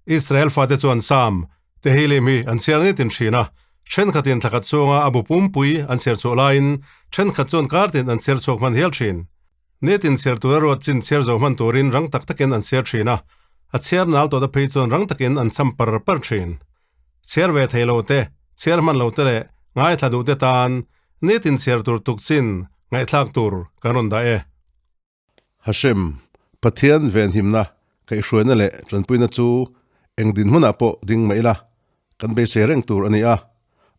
Israel fate chuan Sam, Tehillim hi an chhiar nitin thin a, thenkhatin thla khat chhunga a bu pumpui an chhiar chhuah laiin thenkhat chuan kartin an chhiar chhuak hman hial thin. Nitin chhiar tura ruat chin chhiar zo hman turin rang tak takin an chhiar thin a, a chhiar nal tawhte phei chuan rang takin an cham par par thin. Chhiar ve thei lo te, chhiar hman lo te leh ngaithla duh te tan nitin chhiar tur tuk chin ngaihthlak tur kan rawn dah e. Hashem, Pathian venhimna, kaihhruaina leh tanpuina chu eng dinhmunah pawh ding mah ila, kan beisei reng tur a ni a,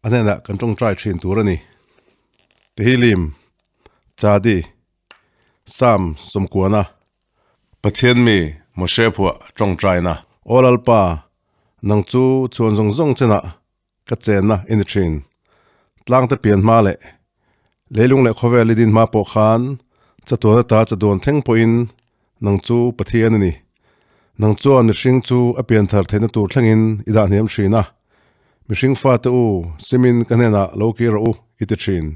a hnenah kan tawngtai thin tur a ni. Tehillim, Chadi, Psalm sawmkuana, Pathian mi Moshe phuah tawngtaina. Aw Lalpa, nang chu chhuan zawng zawng chenah Ka chenna i ni thin. Tlangte pian hma leh leilung leh khawvel i din hma pawh khan chatuan ata chaduan thleng pawhin nang chu Pathian i ni. Nang chuan mihring chu a pian thar theihna tur thlengin i dah hniam thin a. Mihring fate u, simin ka hnenah lo kir rawh u i ti thin.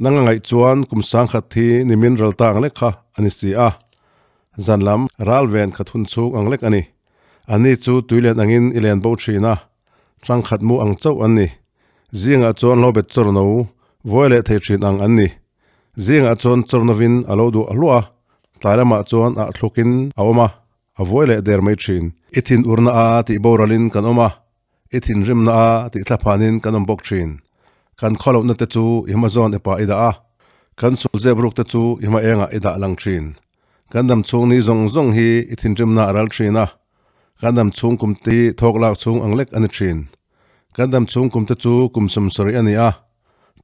Nang a ngaih chuan kum sangkhat hi nimin ral ta ang lek kha a ni si a. Zan lam ral ven khat hun chhung ang lek a ni. Ani chu tuilian angin i len bo thin a. Hrangkhat mu ang chauh an ni. Zingah chuan hlobet chawrno vawi leh thei thin ang an ni. Zingah chuan chawrnovin a lo duh hluah a, tlai lamah chuan ah thlukin a awm a, a vawi leh der mai thin. I thin urna a tih boralin kan awm a, i thinrimna a tih thlaphanin kan awm bawk thin. Kan khawlohna te chu i hma zawn epa i dah a, kan sulzep ruk te chu i hma engah i dah lang thin. Kan dam chhung ni zawng zawng hi i thinrimna a ral thin a, Kan dam chhung kum te hi thawk lak chhung ang lek a ni thin. Kan dam chhung kum te chu kum sawmsarih a ni a,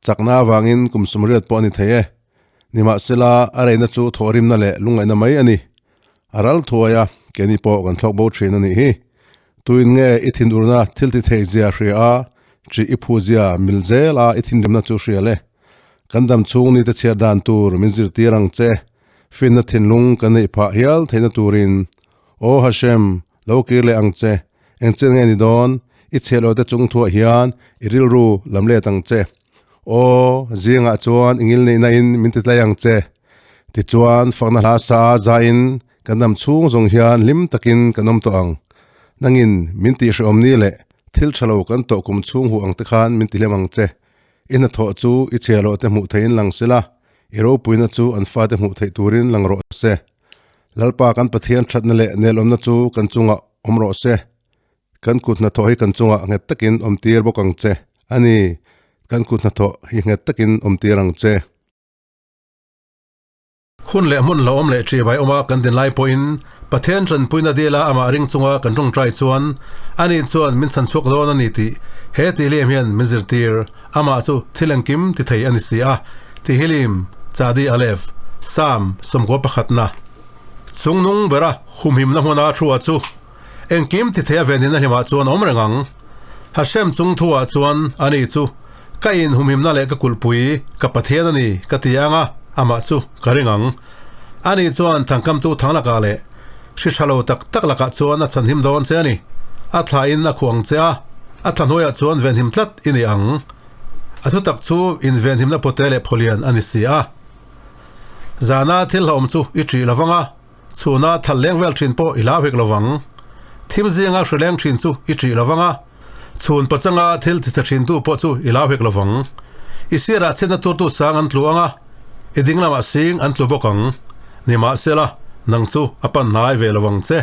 chakna avangin kum sawmriat pawh a ni thei e. Nimahsela, a reina chu thawhrimna leh lungngaihna mai a ni. A ral thuai a, keini pawh kan thlawk bo thin a nih hi. Tuin nge i thinurna thil ti thei zia hria a, ṭih i phu zia mil zel a i thinrimna chu hria le. Kan dam chhung ni te chhiar dan tur min zirtir ang che. Finna thinlung kan neih phah hial theihna turin Aw Hashem, lo kir leh ang che, eng chen nge ni dawn, i chhiah te chung thuah hian i rilru lam let ang che. Aw, zingah chuan i ngilneihna in min ti tlai ang che. Tichuan, fakna hla sa zain kan dam chhung zawng hian hlim takin kan awm tawh ang. Nangin min tihhrehawm ni leh thil tha lo kan tawh kum chhung huh ang te khan min ti hlem ang che. I hnathawh chu i chhiah te hmuh theihin lang sela, i ropuina chu an fate hmuh theih turin lang rawh se. Lalpa kan Pathian thatna leh nelawmna chu kan chungah awm rawh se. Kan kut hnathawh hi kan chungah nghet takin awm tir bawk ang che. A ni, kan kut hnathawh hi nghet takin awm tir ang che. Hun leh hmun hlauhawm leh ṭihbai awma kan din lai pawhin Pathian ṭanpuina dila amah ring chunga kan ṭawngṭai chuan ani chuan min chhan chhuak dawn a ni tih he tihlim hian min zirtir. Amah chu thil engkim ti thei a ni si a, Tehillim, Chadi Aleph, Psalm 11. Chungnung bera humhimna hmuna thu-ah chu engkim ti thei a venhina hlimah chuan a awm reng ang. Hashem chung thu-ah chuan ani chu ka inhumhimna leh ka kulhpui, ka Pathian a ni ka ti ang a, amah chu ka ring ang. Ani chuan thangkamtu thang lakah leh hri tha lo tak tak lakah chuan a chhanhim dawn che a ni. A thlain a khuh ang che a, a thla hnuaiah chuan venhim tlat i ni ang. A thutak chu invenhimna pawte leh phawlian a ni si a. Zana thil hlauhawm chu i ṭih lovang a, chhuna thal leng vel ṭhin pawh i hlau hek lovang. Thim zinga hri leng ṭhin chu i ṭih lovang a, chhun pachanga thil tichhe ṭhintu pawh chu i hlau hek lovang. I sirah chhiatna turtu sang an tlu ang a, i ding lamah sing an tlu bawk ang. Nimahsela, nang chu a pan hnai ve lovang che.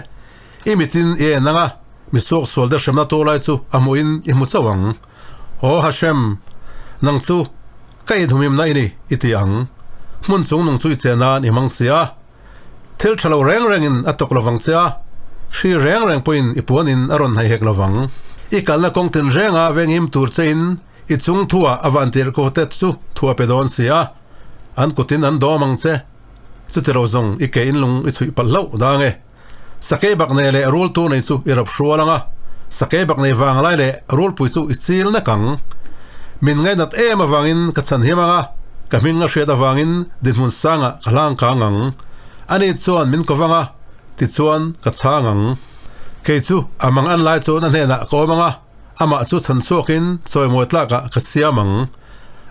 I mitin i en ang a, mi suaksual te hremna tur lai chu a hmuhin i hmu chauh ang. Aw Hashem, nang chu ka inhumhimna i ni, i ti ang. Hmun chung nung chu i che nan i hmang si a. Thil tha lo reng rengin a tawk lovang che a, hri reng reng pawhin i puanin a rawn hnaihek lovang. I kalna kawng tinrenga venghim tur chein i chung thuah a vantirh ko te chu thu a pe dawn si a, an kutin an dawm ang che. Chuti lo zawng i ke inlung i chhuih palh hlauh dang e. Sakei bak nei leh rul tur nei chu i rap hrual ang a, sakei bak nei vang lai leh rulpui chu i chil nek ang. Min ngainat em avangin ka chhan hiam ang a, ka hming a hriat avangin dinhmun sangah ka hlang kang ang. Ani chuan min ko vang a, tichuan ka chhang ang. Kei chu a mang an lai chuan a hnenah ka awm ang a, amah chu chhan chhuakin chawimawi tlakah ka siam ang.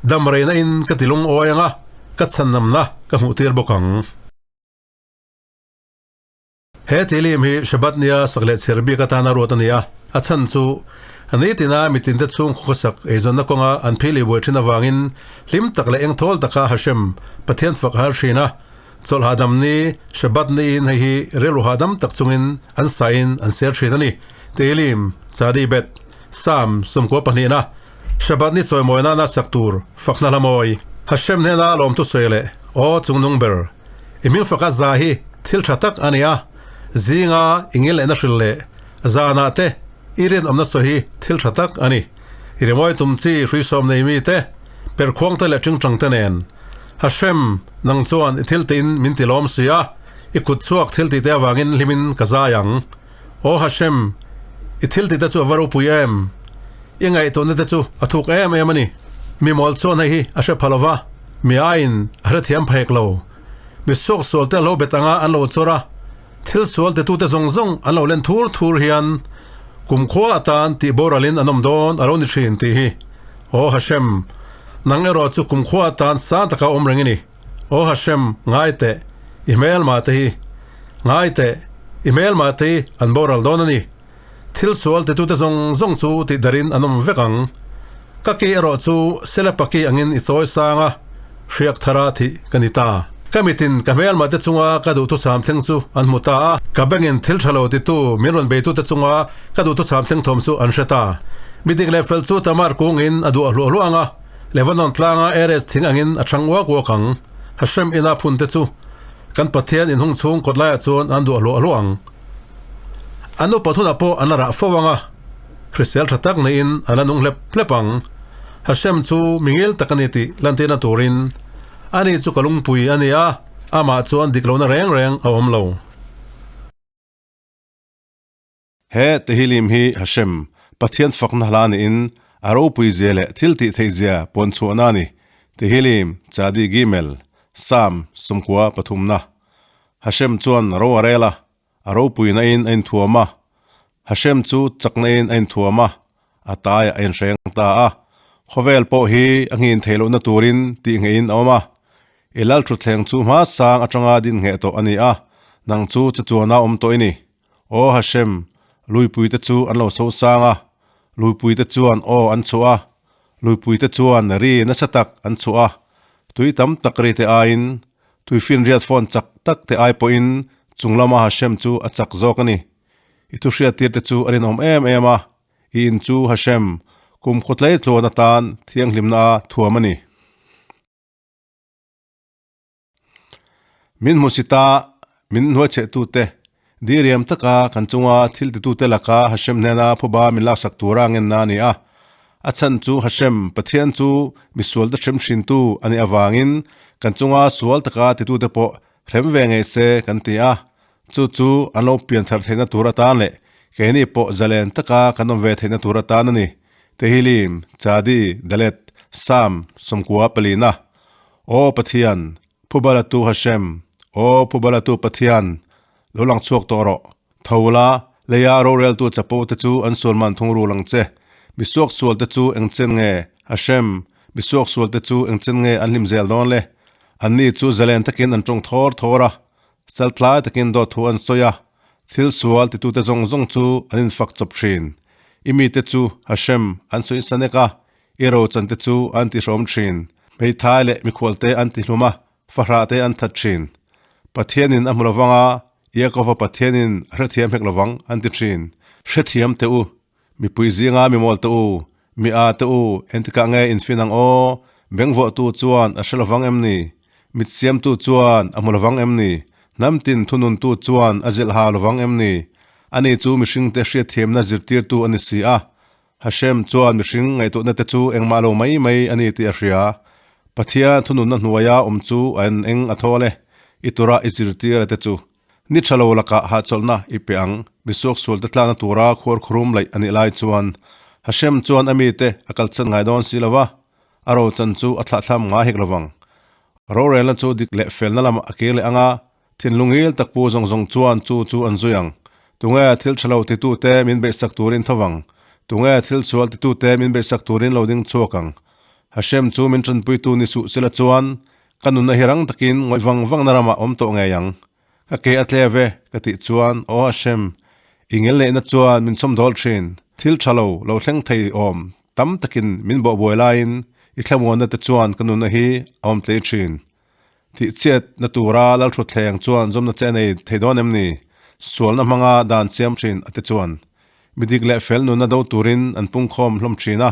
Dam reina in ka ti lungawi ang a, ka chhanamna ka hmuhtir bawk ang. He Tehillim hi Shabbat nia sak leh chher bik atana ruat a ni a, a chhan chu nitina mitinte chhung khawsak eizawnna kawnga an phei leh buai thin avangin hlim tak leh engthawl taka Hashem, Pathian fak a har thin a. Chawlh hahdam ni, Shabbat niin hei hi rilru hahdam tak chungin an sain an ser thin a ni. Tehillim, Tzadi Bet, Psalm 22na, Shabbat ni chawimawi nana sak tur fakna hla mawi. Hashem hnena lawmtu sawi leh Aw chungnung ber, i hming faka za hi thil tha tak a ni a, zinga i ngilnehna hrilh leh zanah te i rinawmna sawi hi thil tha tak a ni. I rimawi tum chi hruisawm nei mite, perkhuang te leh tingtang te nen. Hashem, nang chuan i thil tiin min ti lawm si a, i kut chhuak thil tihte avangin hlimin ka zai ang. Aw Hashem, i thil tihte chu a va ropui em? I ngaihtuahna te chu a thuk em em a ni. Mi mawl chuan hei hi a hre pha lo va, mi aiin a hrethiam phek lo. Mi suaksual te lo bet anga an lo chawr a, thil sual titute zawng zawng an lo len thur thur hian kumkhua atan tih boralin an awm dawn a lo ni thin tih hi. Aw Hashem, nang erawh chu kumkhua atan sang taka awm reng i ni. Aw Hashem, ngai teh, i hmelma te hi. Ngai teh, i hmelma te hi an boral dawn a ni. Thil sual titute zawng zawng chu tih darin an awm vek ang. Ka ki erawh chu Selepa ki angin i chawi sang a, hriak thara thih ka ni ta. Ka mitin ka hmelma te chunga ka duhthusam thleng chu an hmu ta a, ka bengin thil tha lo titu min rawn beitute chunga ka duhthusam thleng thawm chu an hre ta. Mi dik leh fel chu Tamar kungin a duah hluah hluah ang a, Lebanon tlanga Eres thing angin a chhang uak uak ang. Hashem ina phunte chu kan Pathian inhung chhung kawt laiah chuan an duah hluah hluah ang. An upa thunah pawh an la rah fo ang a, hrisel tha tak neiin an la nung hlep hlep ang. Hashem chu mi ngil tak a ni tih lantirna turin ani chu ka lungpui a ni a, amah chuan dik lohna reng reng a awm lo. He Tehillim hi Hashem, Pathian fakna hla niin a ropui zia leh thil tih theih zia pawn chhuahna a ni. Tehillim, Chadi Gimel, Psalm 93na. Hashem chuan ro a rel a, a ropuina in a inthuam a. Hashem chu chakna in a inthuam a, a taiah a inhreng ta a. Khawvel pawh hi a nghin theih lohna turin tih ngeihin a awm a. I lal thutthleng chu hma sang atanga din ngheh tawh a ni a, nang chu chechuana awm tawh i ni. Aw Hashem, luipuite chu an lo so sang a, luipuite chuan aw an chhuah a, luipuite chuan ri nasa tak an chhuah a, tui tam tak ri te aiin Tuifinriat phone chak tak te ai pawhin chung lama Hashem chu a chak zawk a ni. I thuhriattir te chu a rinawm em em a, i in chu Hashem kum khawtlei tluan atan thianghlimna a thuam a ni. Min hmusita min hnuaichhehtute diriam taka kan chunga thil titute laka Hashem hnena phuba min laksak tura ngenna a ni a. A chhan chu Hashem, Pathian chu misualte hrem hrintu a nih avangin kan chunga sual taka titute pawh hrem ve ngei se kan ti a. Chu chu an lo pian thar theihna tur atan leh keini pawh zalen taka kan awm ve theihna tur atan a ni. Tehillim, Chadi, Dalet, Sam, 94 palina. Aw Pathian, Phubalatu Hashem, Aw Phubalatu Pathian, lo lang chhuak tawh rawh. Tho la, leia roreltu chapo te chu an sualman thung rul ang che. Mi suaksual te chu eng chen nge? Hashem, mi suaksual te chu eng chen nge an hlim zel dawn le? Anni chu zalen takin an tawng thawr thawr a, chaltlai takin dawt thu an sawi a, thil sual titute zawng zawng chu an infak chawp thin. I mite chu, Hashem, an sawi sanek a, I rochan te chu an ti hrawm thin. Hmeithai leh mikhual te an ti hlum a, fahrah te an that thin. Pathianin a hmu lovang a, Iakova Pathianin a hrethiam hek lovang an ti thin. Hrethiam teh u, mipui zinga mimawl teh u, mi a teh u, entikah nge infin ang aw? Bengvawhtu chuan a hre lovang em ni? Mit siamtu chuan a hmu lovang em ni? Hnam tin thununtu chuan a zilh ha lovang em ni? Ani chu mihringte hriatthiamna zirtirtu a ni si a, Hashem chuan mihring ngaihtuahna te chu engmah lo mai mai a ni tih a hria. Pathian thununna hnuaia awm chu a en eng a thawl e, i tura i zirtir a te chu. Ni tha lo lakah hahchawlhna i pe ang, misuaksual te tlakna tura khuar khurum laih a nih lai chuan Hashem chuan a mite a kalchan ngai dawn si lo va, a rochan chu a thlahthlam ngai hek lovang. Rorelna chu dik leh felna lamah a kir leh ang a, Thinlung ngil tak pu zawng zawng chuan chu chu an zui ang. Tunge thil tha lo titute min beihsak turin tho vang? Tunge thil sual titute min beihsak turin lo ding chhuak ang? Hashem chu min tanpuitu ni suh sela chuan ka nunna hi rang takin ngawih vang vangna ramah awm tawh ngei ang. Ka ke a tle ve, ka tih chuan, Aw Hashem, i ngel neihna chuan min chawmdawl thin. Thil tha lo, lo thleng thei awm tam takin min bawhbuai laiin i thlamuanna te chuan ka nunna hi a awm tlei thin. Tih chiat na tura Lalthutthleng chuan zawmna che a nei thei dawn em ni? Sualna hmanga dan siam thin a te chuan midik leh fel nunna do turin an pungkhawm hlawm thin a,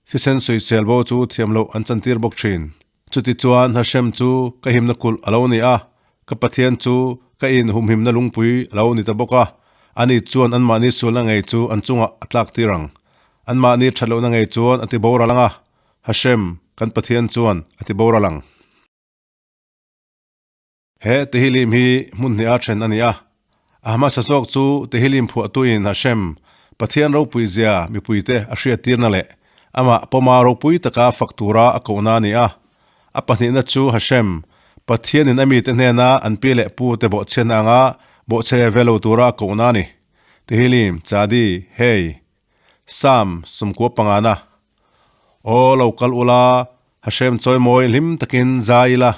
thisen sawisel bo chu thiam loh an chantir bawk thin. Chuti chuan Hashem chu ka himna kulh a lo ni a, ka Pathian chu ka in humhimna lungpui a lo ni ta bawk a, ani chuan anmahni sualna ngei chu an chungah a tlak tir ang. Anmahni that lohna ngei chuan a ti boral ang a, Hashem, kan Pathian chuan a ti boral ang. He Tehillim hi hmun hnih a then a ni a, a hmasa zawk chu Tehillim phuahtuin Hashem, Pathian ropui zia mipuite a hriattirna leh amah pawma ropui taka fak tura a kohna a ni a. A pahnihna chu Hashem, Pathianin a mite hnena an pi leh pute bawhchhiatna anga bawhchhe ve lo tura a kohna a ni. Tehillim, Chadi, Hei, Sam, 95 na. Aw lo kal ula, Hashem chawimawi hlim takin zai ila,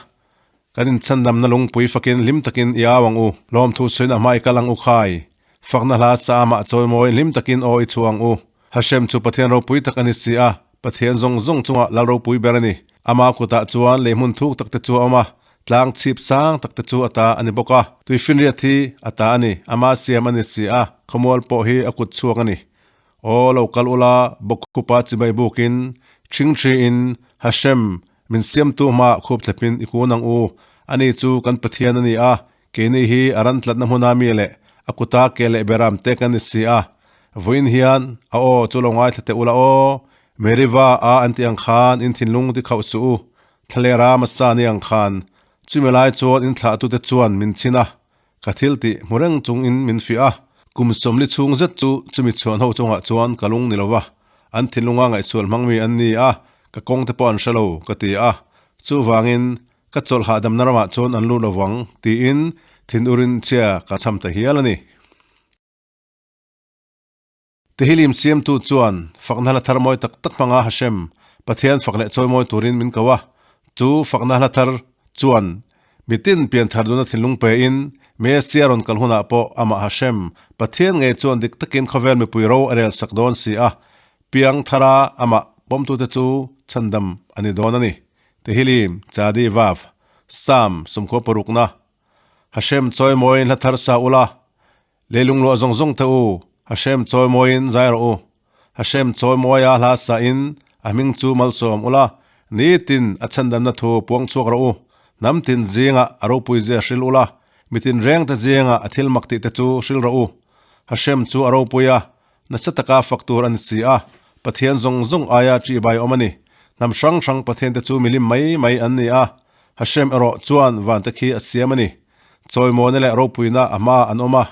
Kan inchhandamna lungpui fakin hlim takin i au ang u. Lawmthu suin a hmai kal ang u khai. Fakna hla sa amah chawimawi hlim takin aw i chhuah ang u. Hashem chu Pathian ropui tak a ni si a, Pathian zawng zawng chungah lal ropui ber a ni. Ama kutah chuan lei hmun thuk takte chu a awm a, tlang chhip sang takte chu a ta a ni bawk a. Tuifinriat hi a ta a ni, ama siam a ni si a, khawmual pawh hi a kut chhuak a ni. Aw lo kal ula, bawkkhupa chibai bukin, ṭhingṭhiin, Hashem, Min siamtu hmaah khup thlepin i kun ang u. Ani chu kan Pathian a ni a, keini hi a ran tlatna hmuna mi leh a kuta ke leh beram te kan ni si a. Vawiin hian a aw chu lo ngaithla teh ula aw, Meriva a an tih ang khan in thinlung ti khauh suh u, Thlalera Masa ni ang khan. Chumi lai chuan in thlahtute chuan min chhin a, ka thil tih hmu reng chungin min fiah a. Kum sawmli chhung zet chu chumi chhuan ho chungah chuan ka lung ni lo va, an thinlunga ngaihsual hmang mi an ni a, ka kawng te pawh an hre lo, ka ti a. Chuvangin, ka chawlh hahdamna ramah chuan an lut lo vang, tiin thin-urin chhia ka chham ta hial a ni. Tehillim siamtu chuan fakna hla thar mawi tak tak hmanga Hashem, Pathian fak leh chawimawi turin min ko a. Chu fakna hla thar chuan mitin pianthar duna thinlung pein Messia rawn kal hunah pawh amah Hashem, Pathian ngei chuan dik takin khawvel mipui ro a rel sak dawn si a, piang thara amah pawmtute chu chhandam a ni dawn a ni. Tehillim, Chadi Vav, Psalm 66na, Hashem chawimawiin hla thar sa ula, Leilung luah zawng zawng te u, Hashem chawimawiin zai rawh u. Hashem chawimawia hla sahin a hming chu malsawm ula, nitin a chhandamna thu puang chhuak rawh u. Hnam tin zingah a ropui zia hril ula, mitin rengte zingah a thil mak tih te chu hril rawh u. Hashem chu a ropui a, nasa taka fak tur a ni si a, Pathian zawng zawng aia ṭihbai awm a ni. Hnam hrang hrang Pathiante chu milim mai mai an ni a, Hashem erawh chuan vante khi a siam a ni. Chawimawina leh ropuina a hma an awm a,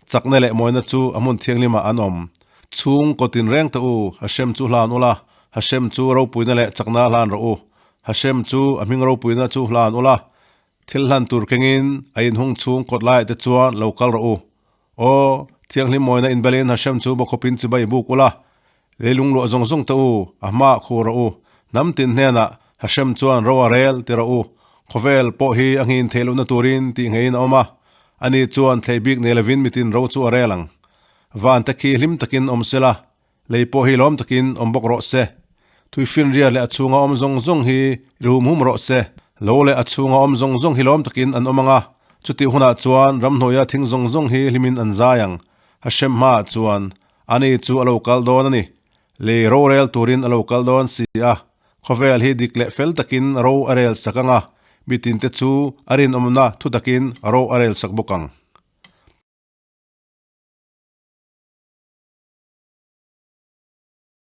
chakna leh mawina chu a hmun thianghlimah an awm. Chhung kaw tinreng teh u, Hashem chu hlan ula, Hashem chu ropuina leh chakna hlan rawh u. Hashem chu a hming ropuina chu hlan ula, thil hlan tur kengin a inhung chhung kawt laiah te chuan lo kal rawh u. Aw, thianghlim mawina inbelin Hashem chu bawkhawpin chibai buk ula, leilung luah zawng zawng teh u, a hmaah khur rawh u. Hnam tin hnenah Hashem chuan ro a rel ti rawh u. Khawvel pawh hi a nghin theih lohna turin tih ngeiin a awm a, ani chuan thlei bik nei lovin mitin ro chu a rel ang. Van te khi hlim takin awm sela, Lei pawh hi lawm takin awm bawk rawh se. Thuifinriat leh a chhunga awm zawng zawng hi ri hum hum rawh se. Lo leh a chhunga awm zawng zawng hi lawm takin an awm ang a, chutih hunah chuan ramhnuaia thing zawng zawng hi hlimin an zai ang. Hashem hmaah chuan ani chu a lo kal dawn a ni. Lei rorel turin a lo kal dawn si a, khawvel hi dik leh fel takin ro a rel sak ang a, mitinte chu a rinawmna thu takin ro a rel sak bawk ang.